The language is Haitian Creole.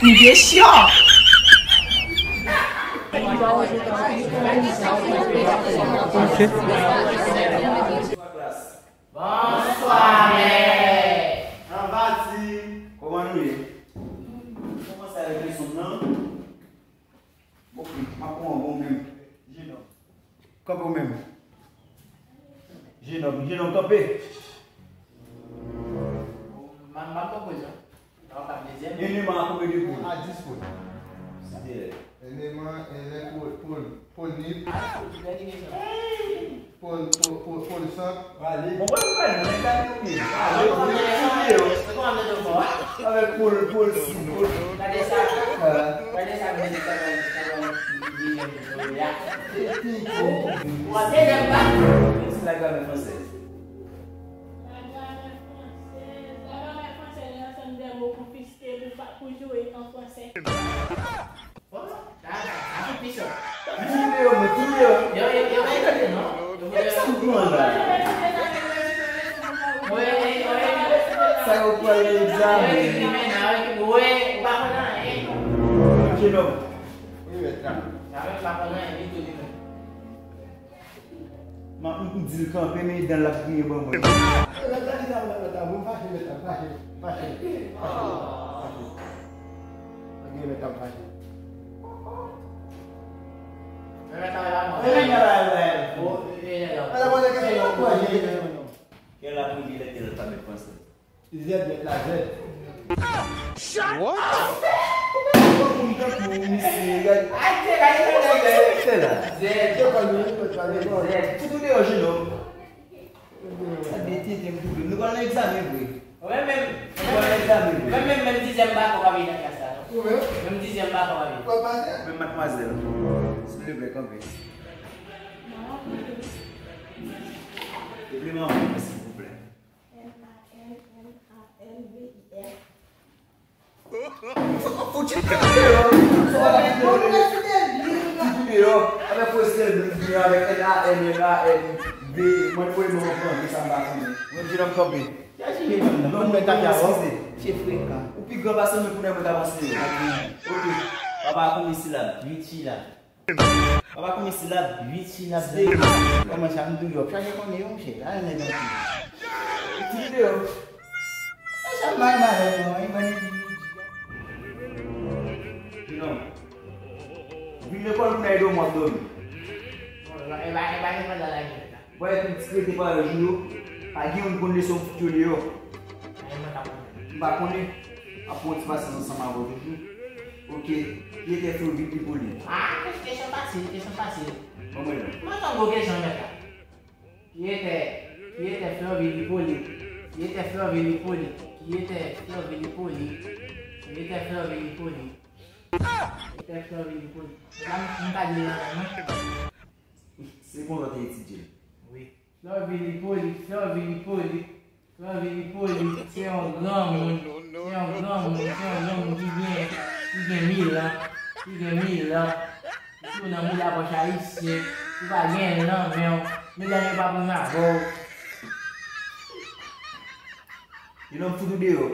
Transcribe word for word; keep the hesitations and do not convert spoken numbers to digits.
Vye chyon. Ok. Bonswa, mè. Anba ti. Kòman nou ye? Kòmanse avèk leson m nan. Ok, m ap pran yon bon menm. Jenòm. Kanpe w menm. Jenòm, jenòm, kanpe. M ap, m ap pran poz la. Eleman a konbyen de poul? A dis poul. Eleman, e, lè poul, poul, poul nip. Poul, poul, poul, poul sant. Bon, wè, wè, wè, gade ou byen. Avèk poul, poul sid, poul. Gade sa. Gade sa, gade sa, gade sa, gade sa. Ou ap dezyèm pa. Mèsi la gramè fransèz. La gramè fransèz. La gramè fransèz, yon ansanm de mo pou fiske, pou pa, pou joure an fransè. Bon, la, la, la, pi cho. Pi cho. Yo, yo, yo, yo, yo, yo, yo, non. Sa yo pral egzamen. Wi, ou pa konn anyen. Jenòm. Wi, mèt la. Sa mèt pa konn anyen ditou, ditou. M ap, m di l kanpe, men dan l ap griyen ban mwen. Mèt la, mèt la, mèt la, mèt la, mwen fache, mèt la, fache, fache, fache, fache. Mwen gen mèt la, m fache. Mèt la, mèt la, mèt la. Mèt la, poze kesyon, non, poze kesyon, non. Kèl la premye lèt ke alfabè fransè? Zèd, mèt la, zèd. What? Ou pa konn moun tankou misye, gade. Ay, se la, se la, se la. Zèd. Zèd. Fout ou deyò, jenòm. Sa de tenten m toufe. Nou pral nan egzamen vre. Ou menm menm. Nou pral nan egzamen vre. Ou menm menm, menm dizyèm bak ou pa vin nan klas la, non. Ou menm? Menm dizyèm bak ou pa vin. Ou pa pase? Menm madmwazèl. Silvouplè, kanpe. Epi manman, silvouplè. M A N M A N V I S. Fouti deyò. Fouti deyò. Avèk fouti deyò. Avèk N A N M A N V. Mwen voye mwen konprann, men sa m pa konnen. Mwen di l ap kanpe. Chache li menm nan. Non, mwen ta fè avè w. Se frekan. Ou pi gran pase mwen pou nèg mwen ka panse yo. Ok. Papa, konbyen silab? Uit silab. Papa, konbyen silab? Uit silab. Kòman sa m di w, chache konnen yo, monchè. La, nèg an. Ti videyo. Sa, sa m bay malè, non, e ban nèg. Di non. Vin lekòl pou n al dòmi, w ap dòmi. Bon, e ba, e ba, e ba, e ba, e ba, e ba. Bon, epi m ti rete parèy jou yo, pa gen youn konn leson m fout yo deyò. M pa konnen. M ap pran ti pasyans ansanm avè w toujou. Ok. Kiyès Florvil Hippolyte? Ah, kesyon fasil, kesyon fasil. Ban mwen non. Mwen tann gwo kesyon mèt la. Kiyès, kiyès Florvil Hippolyte? Kiyès Florvil Hippolyte? Kiyès Florvil Hippolyte? Kiyès Florvil Hippolyte? Kiyès Florvil Hippolyte? Mwen pa di nan men mwen. Se konsa w te etidye l? Wi. Florvil Hippolyte, Florvil Hippolyte, Florvil Hippolyte, se yon granmoun, se yon granmoun, se yon granmoun ki gen, ki gen mil an, ki gen mil an, ki tou nan mouda pòch ayisyen, ou pa gen l nan men w, medam yo pa konn avè w. Yon nonm fout ou deyò.